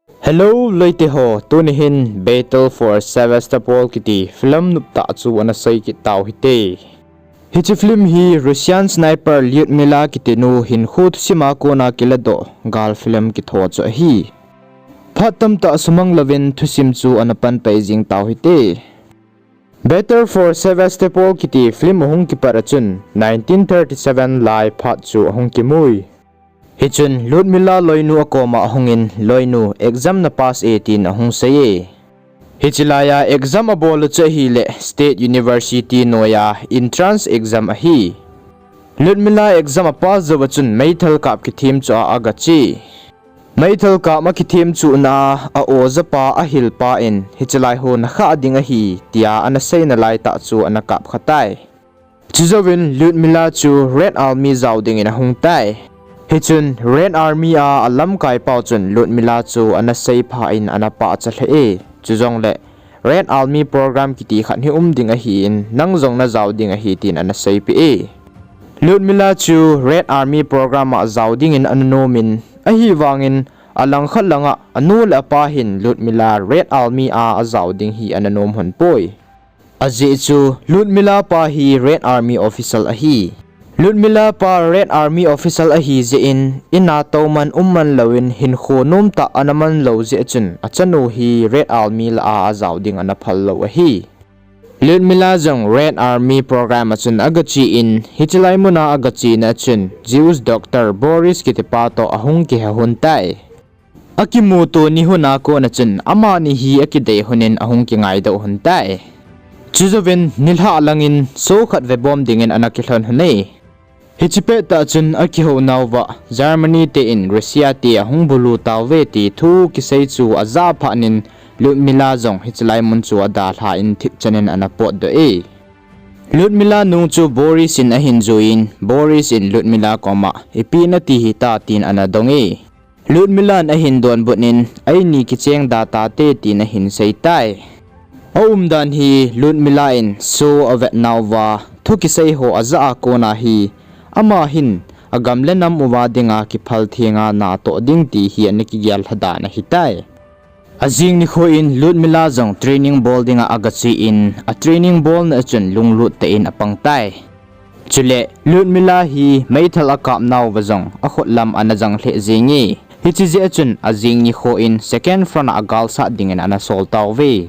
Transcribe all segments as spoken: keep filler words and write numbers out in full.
Hello loite ho, tuni hin Battle for Sevastopol kiti film noptah chu ana sei kit tau hite. Hiche film hi Russian sniper Lyudmila kitinu hinkho thusima kona kiladoh gal film kitho chu ahi. Phat tamtah sumang louvin thusim chu ana panpai jing tau hite. Battle for Sevastopol kiti film ahung kipat a chun nineteen thirty-seven lai phat chu ahung kimui. Hichun Lyudmila loinu akoma ahungin, "Loinu, exam na pass e," tin ahung sei e. Hiche laiya exam abol u chu ahileh State University noiya entrance exam ahi. Lyudmila exam apass jouva chun meithal kap kithem chu a agache. Meithal kap akithem chuhna a, a ojapa ahilpa in, "Hiche lai ho nakhah ding ahi," tia ana seina laitah chu ana kapkha tai. Chujouvin Lyudmila chu Red Army jao dingin ahung tai. Hichun Red Army a alamkai pau chun Lyudmila chu ana seipha in ana pachat lheh e. Chujongle Red Army program kiti khat hi um ding ahin, nang jong najao ding ahi tin ana seipeh e. Lyudmila chu Red Army program a jao dingin ana nomin, ahivangin alangkhat langa anu le apa hin Lyudmila Red Army a ajao ding hi ana nom lhon poi. Ajeh chu Lyudmila pa hi Red Army official ahi. Lyudmila pa Red Army official ahi jeh in, ina touman umman louvin hinkho nomtah ana man lou jeh chun achanu hi Red Army lah a ajao ding ana phal lou ahi. Lyudmila jong Red Army program a chun agache in, hiche lai muna agachena a chun Jewish doctor Boris kitipa toh ahung kihe lhon tai. Akimuto ni lhona kona chun amani hi akidei lhonin ahung kingaidoh lhon tai. Chujouvin nilhah langin show khat vebom dingin ana kilhon lhon e. Hiche pettah chun akihounauva Germany te in Russia te ahung bulu tauve ti thu kisei chu ajah phatnin Lyudmila jong hiche lai mun chu adalhan thipchanin ana potdoh e. Lyudmila nung chu Boris in ahin juiyin, Boris in Lyudmila koma, "Ipi nati hita?" tin ana dong e. Lyudmila in ahin donbutnin, "Eini kicheng da tate," tin ahin sei tai. Aumdan hi Lyudmila in show avetnauva thu kisei ho ajah a kona hi, ama hin agam le nam uva dinga kiphal thenga natoh ding ti hi ana kigel lha dan ahitai. Ajing nikho in Lyudmila jong training bol dinga agache in, a training bolna a chun lunglut tah in apang tai. Chule Lyudmila hi meithal akapnauva jong akhut lam ana jang lheh jenge. Hiche jeh a chun ajing nikho in second front a gal sat dingin ana sol tauve.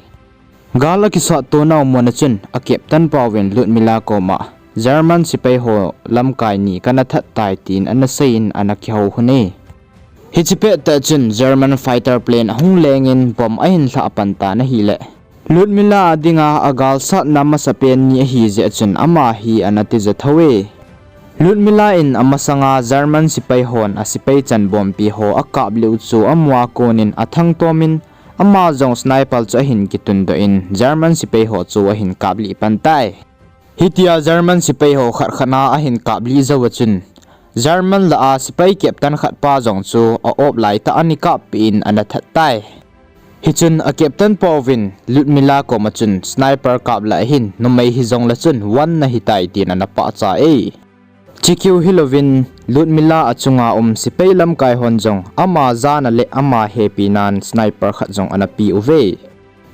Gal akisat tonau mun a chun a captain pauvin Lyudmila koma, "German sepai ho lamkai ni kana that tai," tin ana seiyin ana kihou lhon e. Hiche pettah chun German fighter plane ahung lengin bomb ahin lhah pan tan ahile, Lyudmila a dinga agal satna masapen ni ahi jeh a chun ama hi ana tija thou e. Lyudmila in amasanga German sepai hon asepai chanbompi ho akaplih u chu amu a konin athangtomin, ama jong sniper chu ahin kitundoh in German sepai ho chu ahin kaplih pan tai. Hitia German sepai ho khat khat a ahin kaplih jouva chun, German lah a sepai captain khat pa jong chu a-op laitah a ana kappeh in ana that tai. Hichun a captain pauvin Lyudmila koma chun sniper kap lah hin numei hijongle chun one nahitai tin ana pahcha e. Chukeu hilouvin Lyudmila achunga um sepai lamkai hon jong ama jana le ama hepinan sniper khat jong ana pe uve.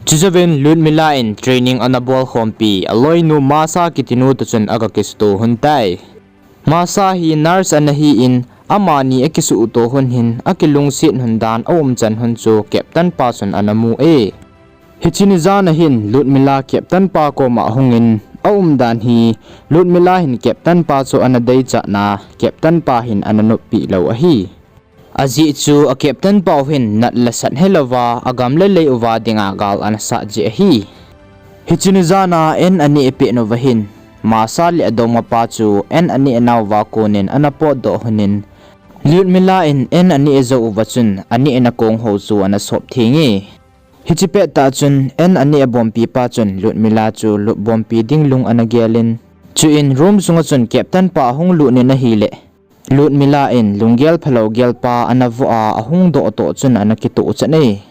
Chujouvin Lyudmila in training ana bolkhompi aloinu Masha kitinu toh chun aga kisuto lhon tai. Masha hi nurse ana hin, amani akisuhto lhon hin akilungset lhon dan aumchan lhon chu captain pa chun ana mu e. Hiche ni jana hin Lyudmila captain pa koma ahungin, aumdan hi Lyudmila hin captain pa chu ana deichatna, captain pa hin ana noppeh lou ahi. Ajeh chu a captain pau hin nat le sat helouva, agam le lei uva dinga gal ana sat jeh ahi. Hiche ni jana an aneh pet uva hin, Masha le adongmapa chu an aneh nauva konin ana potdoh lhonin, Lyudmila in an aneh jou uva chun anehna kongho chu ana sop theng e. Hiche pettah chun an aneh bompipa chun Lyudmila chu lupbompi ding lung ana gelin, chuin room sunga chun captain pa ahung lutnin ahile, Lyudmila in lunggel phalou gelpa ana voh a, ahung doh toh chun ana kitoh chat e.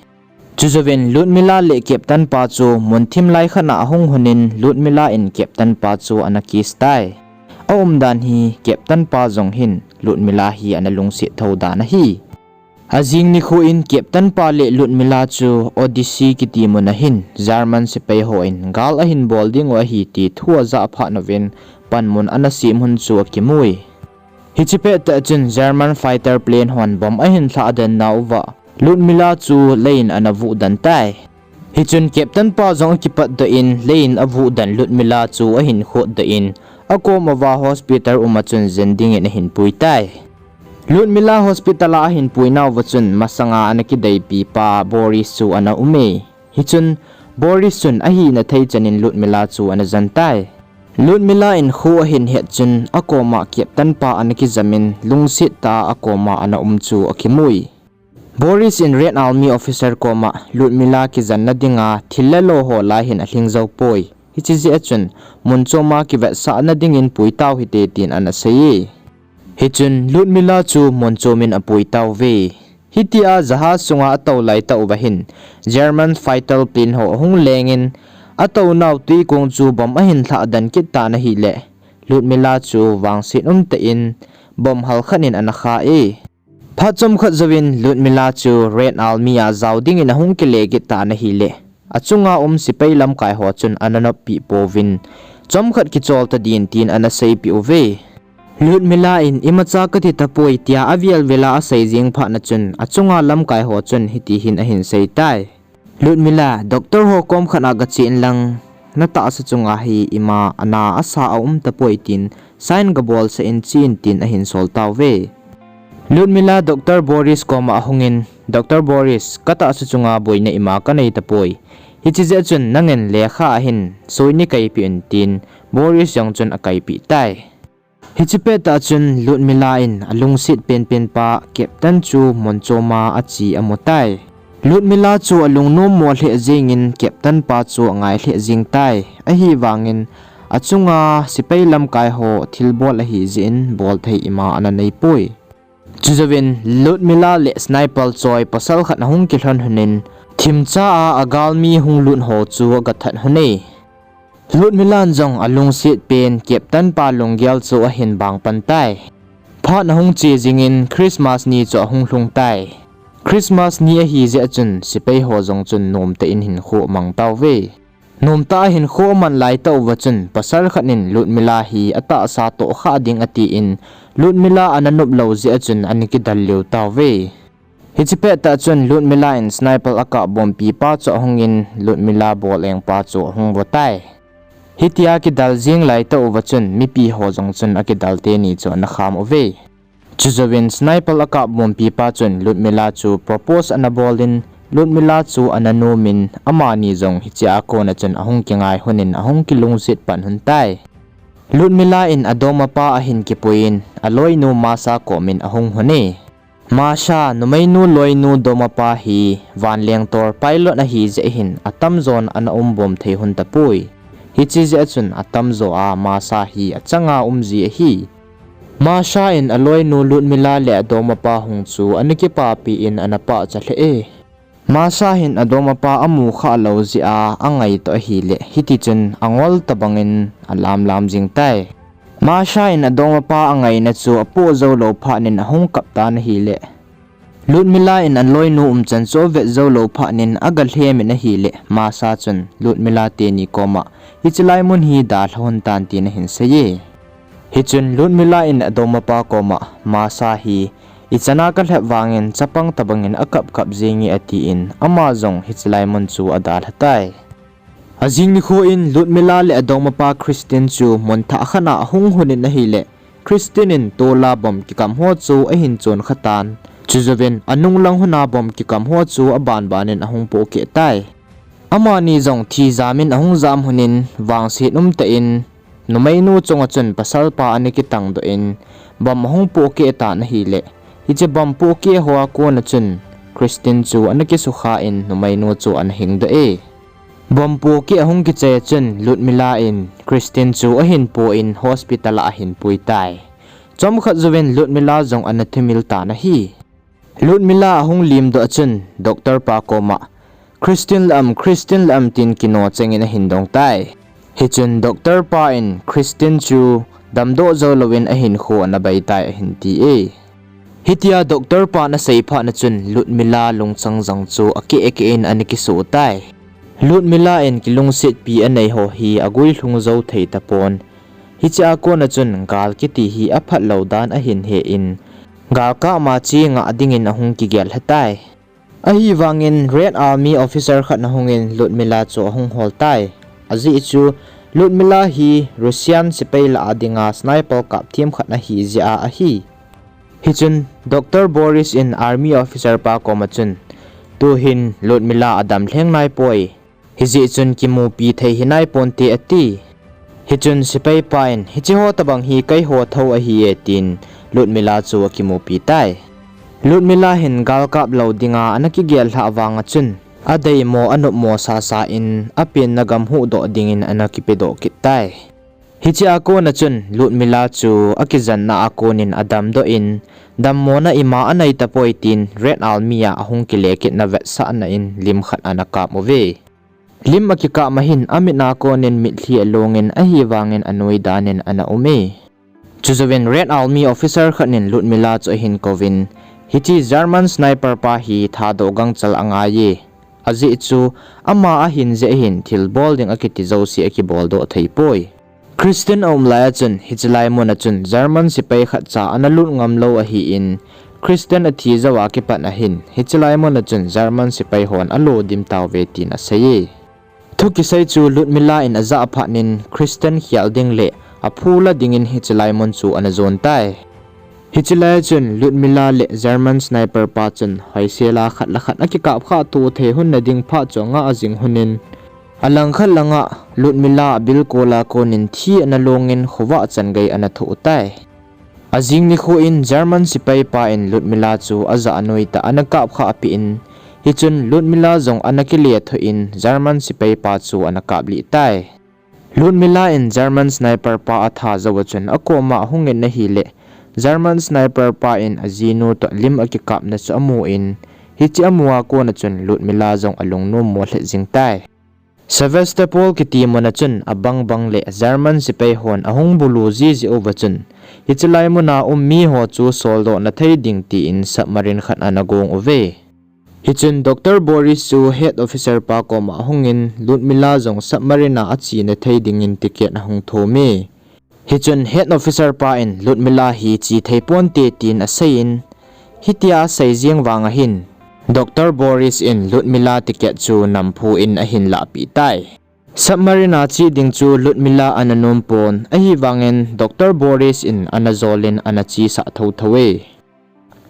Chujouvin Lyudmila le captain pa chu munthim lai khat a ahung lhonin Lyudmila in captain pa chu ana kiss tai. Aumdan hi captain pa jong hin Lyudmila hi ana lungset thou dan ahi. Ajing nikho in Captain pa le Ludmila chu Odessa kiti mun ahin German sepai hon gal ahin bol ding u ahi ti thu ajah phat uvin panmun ana sem hun chu akimui. Hiche pettah chun German fighter plane hon bomb ahin lhahden nauva Ludmila chu leiin ana vuhden tai. Hichun Captain pa jong akipatdoh in leiin avuhden Ludmila chu ahin khotdoh in akoma hospital uma chun jen dingin ahin pui tai. Ludmila hospital a ahin pui nauva chun masanga ana kideipi pa Boris chu ana ume. Hichun Boris chun ahina thei chanin Ludmila chu ana jen tai. Ludmila in kho ahin het chun akoma Captain pa ana kijamin lungset tah a akoma ana um chu akimui. Boris in Red Army officer koma Ludmila kijenna dinga thil le lo ho lai hin alhing jou poi. Hiche jeh a chun mun choma kivetsahna dingin pui tau hite tin ana seiye. Hichun Ludmila chu mun chomin apui tauve. Hitia jahaz sunga atou laitah uva hin German fighter plane ho ahung lengin atounau twikong chu bomb ahin lhahden kit tan ahileh Ludmila chu vangset umtah in bomb halkhat in ana kha e. Phat chomkhat jouvin Ludmila chu Red Army a jao dingin ahung kile kit tan ahileh achunga um sepai lamkai ho chun ana noppi pouvin chomkhat kichol tadin tin ana seipeh uve. Ludmila in imacha kati tapoi tia avel vela asei jeng phat na chun achunga lamkai ho chun hiti hin ahin sei tai. Ludmila, doctor ho kom khat a gache inlang, natahsa chunga hi ima ana asa aum tapoi tin sign gabolsah in chen tin ahin sol tauve. Ludmila doctor Boris koma ahungin, Doctor Boris, katahsa chunga boina ima kanei tapoi. Hiche jeh chun nangin lekha a hin soi nei kaipeh un tin Boris jong chun akaipeh tai. Hiche pettah chun Ludmila in alungset penpen pa Captain chu mun choma ache amu tai. Ludmila chu alungnommo lheh jengin Captain pa chu angai lheh jeng tai. Ahivangin achunga sepai lamkai ho thilbol ahijeh in bolthei ima ana neipoi. Chujouvin Ludmila le sniper choi pasal khat ahung kilhon lhonin thimcha a agalmi hung lut ho chu agathat lhone. Ludmila in jong alungset pen Captain pa lunggel chu ahin bang pan tai. Phat ahung che jingin Christmas ni chu ahung lhung tai. Christmas ni ahijeh a chun sepai ho jong chun nomtah in hinkho amang tauve. Nomtah a hinkho aman laitah uva chun pasal khat in Ludmila hi atahsa tohkhah ding atin Ludmila ana nop lou jeh a chun ana kidal lheh tauve. Hiche pettah chun Ludmila in sniper akap bompi pa chu ahungin Ludmila bol engpa chu ahung vo tai. Hitia kidal jeng laitah uva chun mipi ho jong chun akidal teni chu ana kham uve. Chujouvin sniper akap bompi pa chun Ludmila chu propose ana bolin Ludmila chu ana nomin amani jong hichea kona chun ahung kingai lhonin ahung kilungset pan lhon tai. Ludmila in adongmapa ahin kipuiyin aloinu Masha komin ahung lhone. Masha, numeinu loinu dongmapa hi vanleng tor pilot ahijeh hin atamjon ana um bom thei lhon tapoi. Hiche jeh a chun atamjo a Masha hi achanga umji ahi. Masha in aloinu Ludmila le adongmapa hung chu ana kipapi in ana pachat lheh e. Masha hin adongmapa amu khah lou jeh a angaito ahileh hitichun angol tobangin alamlam jing tai. Masha in adongmapa angaina chu apoh joulou phatnin ahung kap tan ahileh Ludmila in aloinu umchan chu avet joulou phatnin agalhemin ahileh Masha chun Ludmila teni koma hiche lai mun hi dalha lhon tan tin ahin seiye. Hichun Ludmila in adongmapa koma Masha hi ichana kalhep vangin chapang tobangin akap kap jenge atin ama jong hiche lai mun chu adalha tai. Ajing nikho in Ludmila le adongmapa Christine chu mun thah khat a ahung lhonin ahileh Christine in tola bom kikam ho chu ahin chonkhatan. Chujouvin anunglang lhona bom kikam ho chu abanbanin ahung pohkeh tai. Amani jong thijamin ahung jam lhonin vangset umtah in numeinu chunga chun pasalpa ana kitangdoh in bom ahung pohkeh tan ahileh hiche bom pohkeh hoa kona chun Christine chu ana kisukha in numeinu chu ana hingdoh e. Bom pohkeh ahung kichai a chun Ludmila in Christine chu ahin pon hospital a ahin pui tai. Chomkhat jouvin Ludmila jong ana thimil tan ahi. Ludmila ahung limdoh a chun doctor pa koma Christine la am, Christine la am tin kino chengin ahin dong tai. Hichun doctor pa in Christine chu damdoh jou louvin ahinkho ana baitai ahin ti e. Hitia doctor pan asei phat na chun Ludmila lungchang jang chu akeh akeh in ana kiso tai. Ludmila in kilungsetpi anei ho hi aguilhung jou thei tapon. Hiche a kon a chun gal kiti hi aphat lou dan ahin he in, gal kap ma chi ngah dingin ahung kigel lha tai. Ahivangin Red Army officer khat na hungin Ludmila chu ahung hol tai. Ajeh chu Ludmila hi Russian sepai lah a dinga sniper kap thiam khat ahi jeh a ahi. Hichun Doctor Boris in army officer pa koma chun, tuhin Ludmila adam lheng naipoi. Hijeh chun kimupi thei hi naiponte ati. Hichun sepai pa in, hiche ho tabang hi keiho thou ahi e tin Ludmila chu akimupi tai. Ludmila hin gal kap lou dinga ana kigel lhah vang a chun, adeimo anopmo sasa in apenna gam huhdoh dingin ana kipedoh kit tai. Hiche a kon a chun Ludmila chu akijanna a konin adamdoh in, dammona ima anei tapoi tin Red Army a ahung kile kitna vetsahna in lim khat ana kap uve. Lim akikap ma hin amit a konin mitlhi alongin ahivangin anoi danin ana um e. Chujouvin Red Army officer khat in Ludmila chu ahin kouvin, hiche German sniper pa hi thadoh gangchal angai e. Ajeh chu ama ahin jeh hin thilbol ding akiti jouse akiboldoh theipoi. Kristen aum lai a chun hiche lai mun a chun German sepai khatcha ana lut ngam lou ahin, Kristen athi jou a kipat ahin hiche lai mun a chun German sepai hon alo dim tauve tin asei e. Thu kisei chu Ludmila in ajah phat in Kristen khel ding leh aphu la dingin hiche lai mun chu ana jon tai. Hiche lai a chun Ludmila leh German sniper pa chun hoisel a khat le khat akikap khah to thei hun na ding phat chu angah jing hun in, alangkhat langa Ludmila abilkol a konin thi ana longin khovah changei ana thoh tai. Ajing nikho in German sepai pa in Ludmila chu ajah a noitah ana kap khah peh in, hichun Ludmila jong ana kile thoh in German sepai pa chu ana kaplih tai. Ludmila in German sniper pa atha jou a chun akoma ahungin ahileh, German sniper pa in ajinu toh lim akikapna chu amun, hiche amu a kon a chun Ludmila jong alungnom mo lheh jing tai. Sevastopol kiti mun a chun abang bang leh German sepai hon ahung bulu jiji uva chun, hiche lai mun a um miho chu soldohna thei ding tin submarine khat ana gong uve. Hichun Doctor Boris chu head officer pa koma ahungin Ludmila jong submarine a achena thei dingin ticket ahung thum e. Hichun head officer pa in Ludmila hi che thei ponte tin aseiyin, hitia asei jeng vang ahin, Doctor Boris in Ludmila ticket chu namphu in ahin lahpeh tai. Submarine a che ding chu Ludmila ana nom pon, ahivangin Doctor Boris in ana jolin ana chesah thotho e.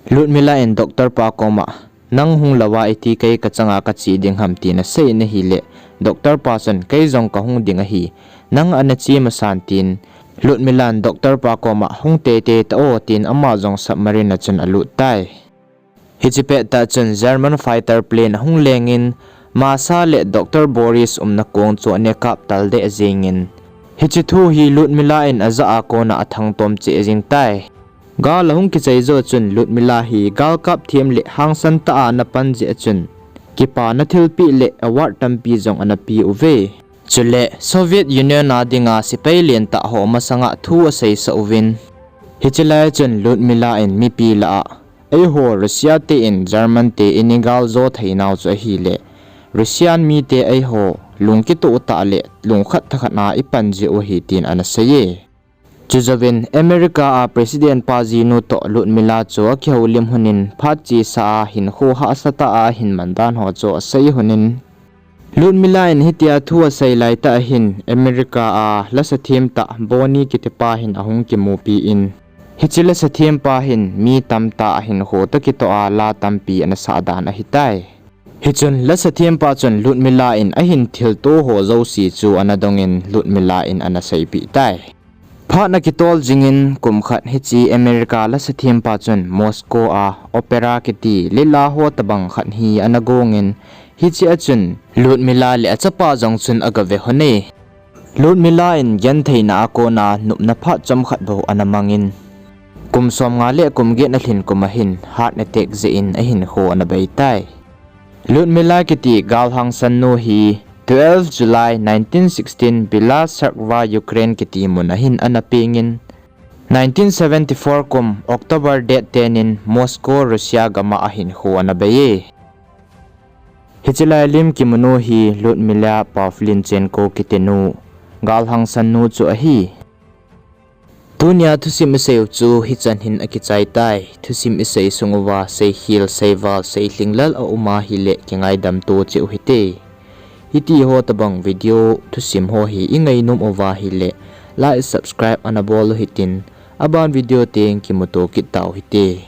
Ludmila in doctor pa koma, nang hung louva iti kei kachanga kache ding ham tin aseiyin ahileh, doctor pa chun kei jong kahung ding ahi, nang ana che masan tin, Ludmila in doctor pa koma hung teitei tao tin ama jong submarine a chun alut tai. Hiche pettah chun German fighter plane ahung lengin, Masha leh Doctor Boris umna kong chu ana kap tal deh jengin, hiche thu hi Ludmila in ajah a kona athangtom cheh jing tai. Gal ahung kichai jou chun Ludmila hi gal kap them leh hangsan tah a ana pan jeh a chun, kipana thilpeh leh award tampi jong ana pe uve. Chule Soviet Union a dinga sepai lentah ho masanga thu aseisah uvin, hiche lai chun Ludmila in mipi lah a, eiho Russia te in German te ini gal jo theinau chu ahileh, Russian mite eiho lungkitoh tah leh lungkhat thakhat a ipan jeh u ahi tin ana sei e. Chujouvin America a President pa jinu toh Ludmila chu akihoulim hunin phat chesa a hinkho hahsa tah a ahin man dan ho chu asei hunin, Ludmila in hitia thu asei laitah ahin America a lasa themtah Bonnie kitipa hin ahung kimupi in, hiche lasa thempa hin mi tamtah ahinkho toh kitoh a la tampi ana sah dan ahitai. Hichun lasa thempa chun Ludmila in ahin thilto ho jouse chu ana dongin Ludmila in ana seipeh tai. Phat ana kitol jingin kum khat hiche America lasa thempa chun Moscow a opera kiti lila ho tabang khat hi ana gongin, hiche a chun Ludmila leh achapa jong chun agave hon e. Ludmila in gentheina a kona nopna phat chomkhat bou ana mangin, kum somnga leh kum get alhin kum ahin heart attack jeh in ahinkho ana bei tai. Ludmila kiti gal hangsan nu hi twelve July nineteen sixteen Bila Tsarkova Ukraine kiti mun ahin ana pengin, Nineteen seventy four kum October date ten in Moscow, Russia gam a ahinkho ana bei e. Hiche lailim kimunu hi Ludmila Pavlichenko kitinu, galhangsan nu chu ahi. Tunia thusim isei u chu hichan hin akichai tai. Thusim isei sung uva seikhel, seival, seilhinglel aum ahile kingaidam to cheh u hite. Hitiho tobang video thusim ho hi ingainom uva ahile like, subscribe ana bol u hitin, aban video teng kimuto kit tau hite.